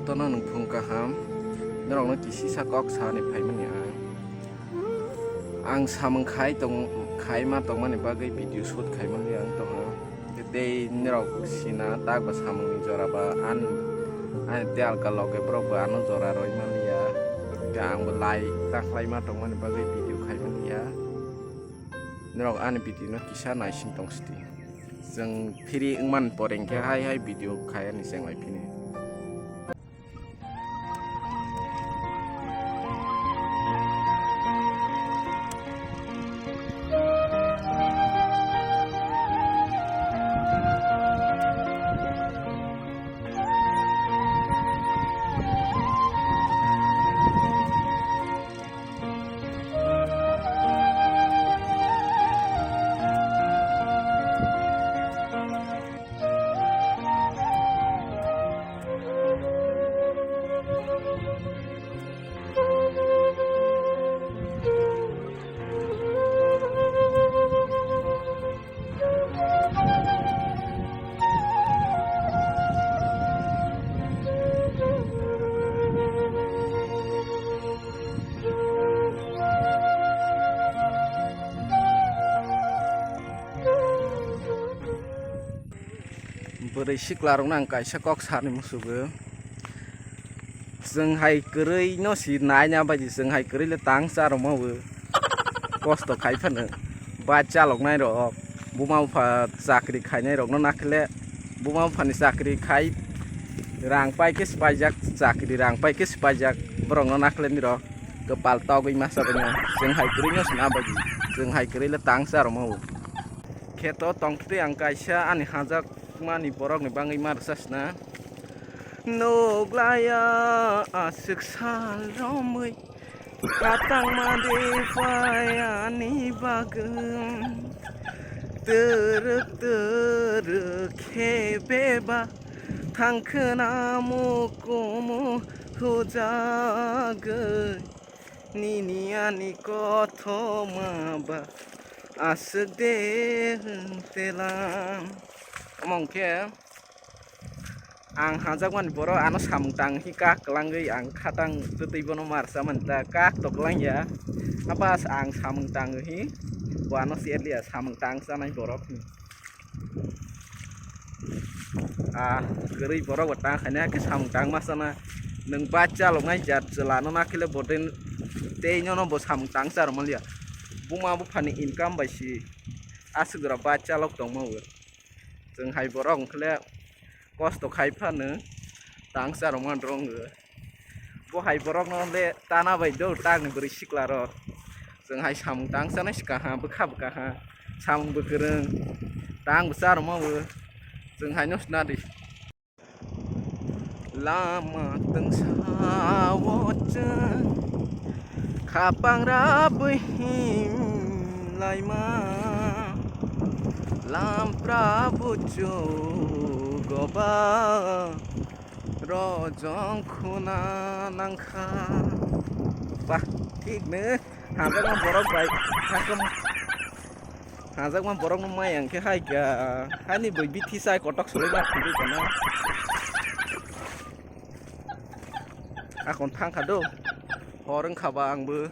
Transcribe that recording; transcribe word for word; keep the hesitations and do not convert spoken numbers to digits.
Tono nung phung kaham, norokno kisisa kok sani phaimani ang. Ang samung khai tong, khaima tongmani bagwi video shoot khaimani ang tongo. Tei norok sina tak ba samungni jora ba ani, ani tei alka loge borok bo ano jora roi manliya. Tei ang bo lai ta khlaima tongmani bagwi video khaimanliya. Norok ani video no kisa naising tong sidi. Chwng free wngmani pore hinkhe hai hai video khai ani chenglai phini. Bwrwi siklarokno ang kaisa kok sani musugo. Chwng hai kwrwi no si naina bai di, chwng hai kwrwi le tang cha rwma bo kosto khai phano. Ba chalok nai rok buma bupha chakri khainai rok no nakhle buma bupha ni chakri khai rang pai khe swpaijak, chakri rang pai khe swpaijak borok no nakhle ni rok kwpal togwi masa bai no. Chwng hai kwrwi no si na bai di, chwng hai kwrwi le tang cha rwma bo. Kheto tongtwi ang kaisa ani hajak mani borokni bagwi ma rwchasna. Nuglaiya aswk sal romwi katangma de payani bagwi. Twrwk twrwk khe beba thangkhwna mukumu hujagwi. Nini ani kothoma ba aswk de hwn telam. Omo hwnkhe ang hajakmani borok ano samung tang hi kak kwlangwi ang khatang twtwi bono marsa mani ta kak to kwlangya. Hapas ang samung tang hi bo ano si elia samung tang chanai borok. Ah, kwrwi borok bo tang khaina khe samung tang ma chana. Nwng bachcha lok nai jat chwla no nakhile bo tei, tei nono bo samung tang cha rwmaliya. Buma buphani income bai si aswk jora bachcha lok tongma bo. Chwng hai borok wngkhle kosto khai phano tang cha rwma rwngwi. Bo hai borokno le tana bai do, tangni bwrwi sikla rok. Chwng hai samung tang chanai si kaham, bwkha bwkha ha. Samung bwkrwng. Tang bwsa rwma bo. Chwng hai no sna di. Lama twngsa o chwng khapang rabwi him laima. Lampra buchu goba. Rojong khuna nangkha. Bah, thik no. Hajakma borok bai. Hajakma, hajakma borok no mai ang khe hai kha. Hani boi bithi sai kotok sulai ma thangwi kana. Akon thang kha do. Hor wng kha ba ang bo.